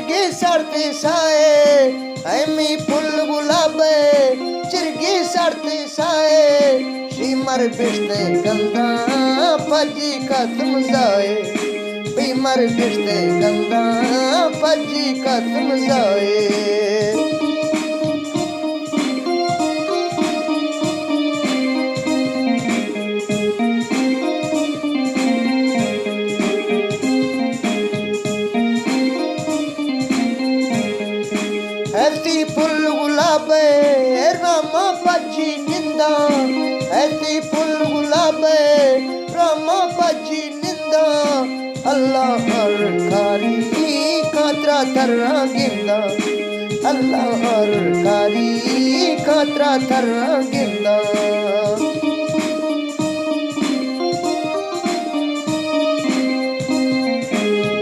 چرگی سرتی سائے، ایمی پل گلابے، چرگی سرتی سائے، شیمر بشتے گنداں پجی ختم زائے، شیمر بشتے گنداں پجی ختم زائے۔ ہستی پل گلابے، راما پجی ننداں۔ ہستی پل گلابے، راما پجی ننداں۔ اللہ ہر کاری کاترا ترا گنداں۔ اللہ ہر کاری کاترا ترا گنداں۔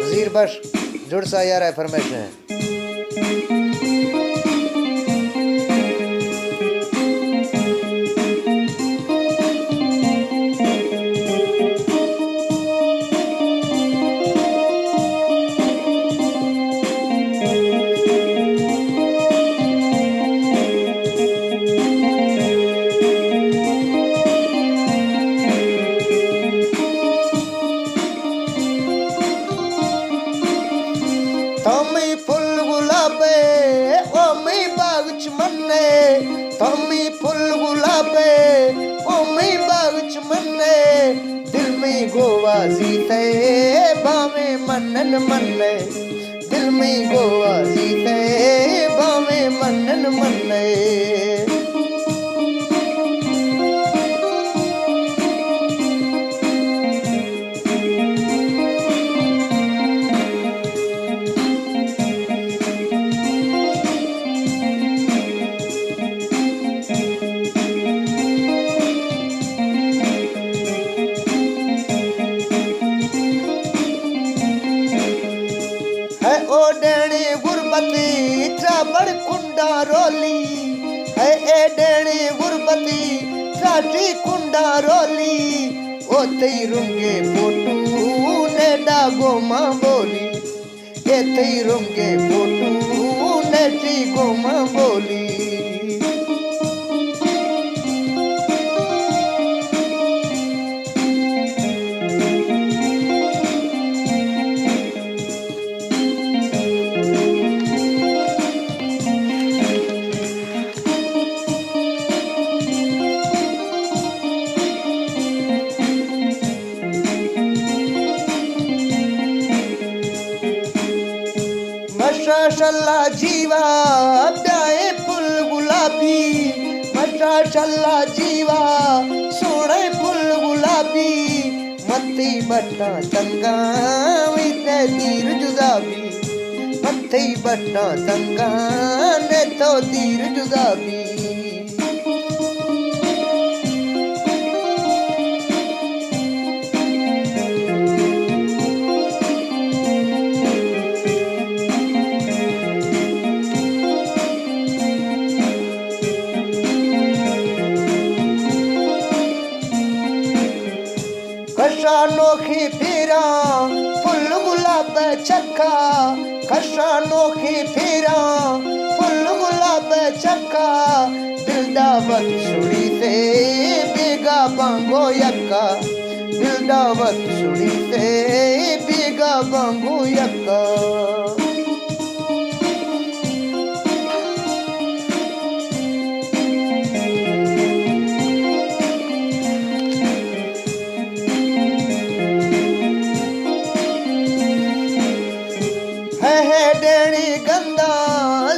وزیر بخش، جوڑ سا یار، اے فرمائش ہے۔ تامی پل گلابے، او می باغ چ منے، تامی پل گلابے، او می باغ چ منے، دل می گوازی تے باویں منن منے، دل می گوازی تے باویں منن منے۔ ہے او ڈیݨی غربتی ترا بڑ کنڈا رولی، ہے اے ڈیݨی غربتی ترا ٹی کنڈا رولی، او تئی رنگے فوٹو نیڈا گوما بولی، اے تئی رنگے فوٹو نیٹی گوما بولی۔ مشا شلا جیوا بیائے پل گلابی، مشا شلا جیوا سوڑے پل گلابی، متی بٹا تنگا وی تے دیر جدا بی، متی بٹا تنگا نے تو دیر جدا بی۔ کشا نوخی پیراں پل گلاب چکا، کشا نوخی پیراں پل گلاب چکا، دل دعوت سنی تے بیگا بانگو یکا، دل دعوت سنی تے بیگا بانگو یکا۔ ہے ہے ڈیڑی گندا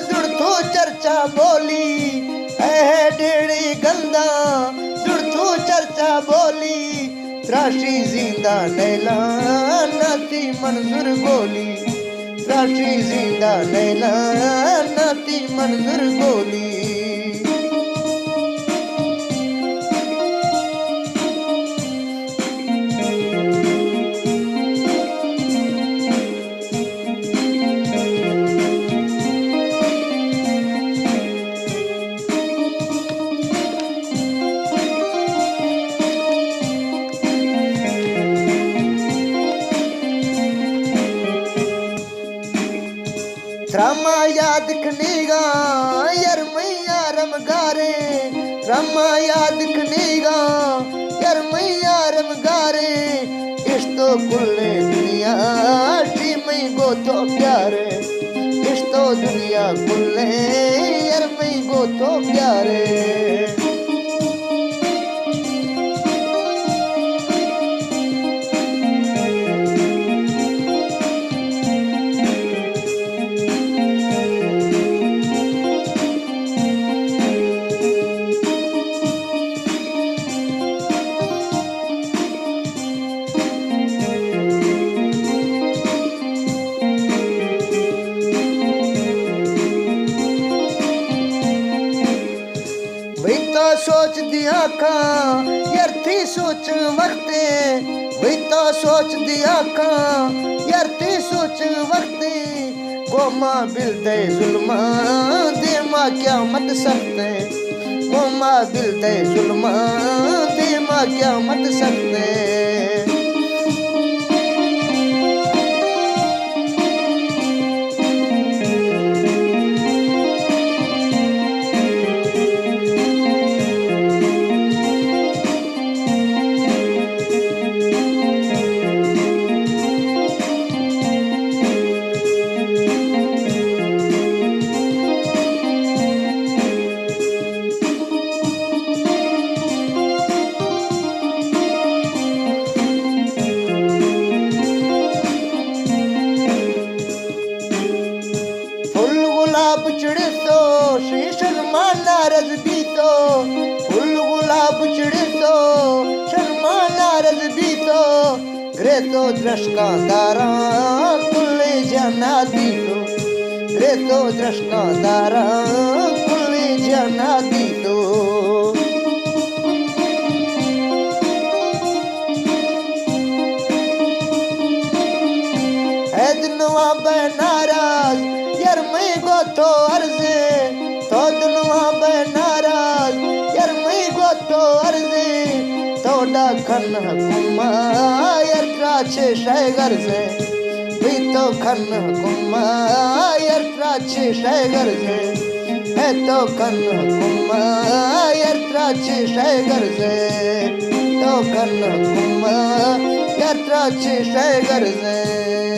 زڑتو چرچا بولی، ہے ہے ڈیڑی گندا زڑتو چرچا بولی، تراشی زندہ نیلا ناتی منظور گولی، تراشی زندہ نیلا ناتی منظور گولی۔ ترا ما یاد کنیگاں یار مئی یارم گاریں، ترا ما یاد کنیگاں یار مئی یارم گاریں۔ اشتو کلیں دنیا ٹی مئی گو تو پیاریں، اشتو دنیا کلیں یار مئی گو تو پیاریں۔ وئی تو سوچ دیاں کاں یار تئی سوچ وختے، وئی تو سوچ دیاں کاں یار تئی سوچ وختے۔ گوما بل دئے ظلماں دیما قیامت سختے، گوما بل دئے ظلماں دیما قیامت سختے۔ پھل گلاب چڑھتو، شی شرما ناراض بیتو۔ پھل گلاب چڑھتو، شرما ناراض بیتو۔ گریتو درشکاں داراں کلیں جہانا دیتو، گریتو درشکاں داراں کلیں جہانا دیتو۔ اے دنوا بئے ناراض یار مئی گو تو عرضیں، تو دنوا بئے ناراض یار مئی گو تو عرضیں۔ تو ڈا کھن حکما یار ترا چے شے غرضیں، بھئی تو کھن حکما یار ترا چے شے غرضیں۔ اے تو کھن حکما یار ترا چے شے غرضیں، تو کھن حکما یار ترا چے شے غرضیں۔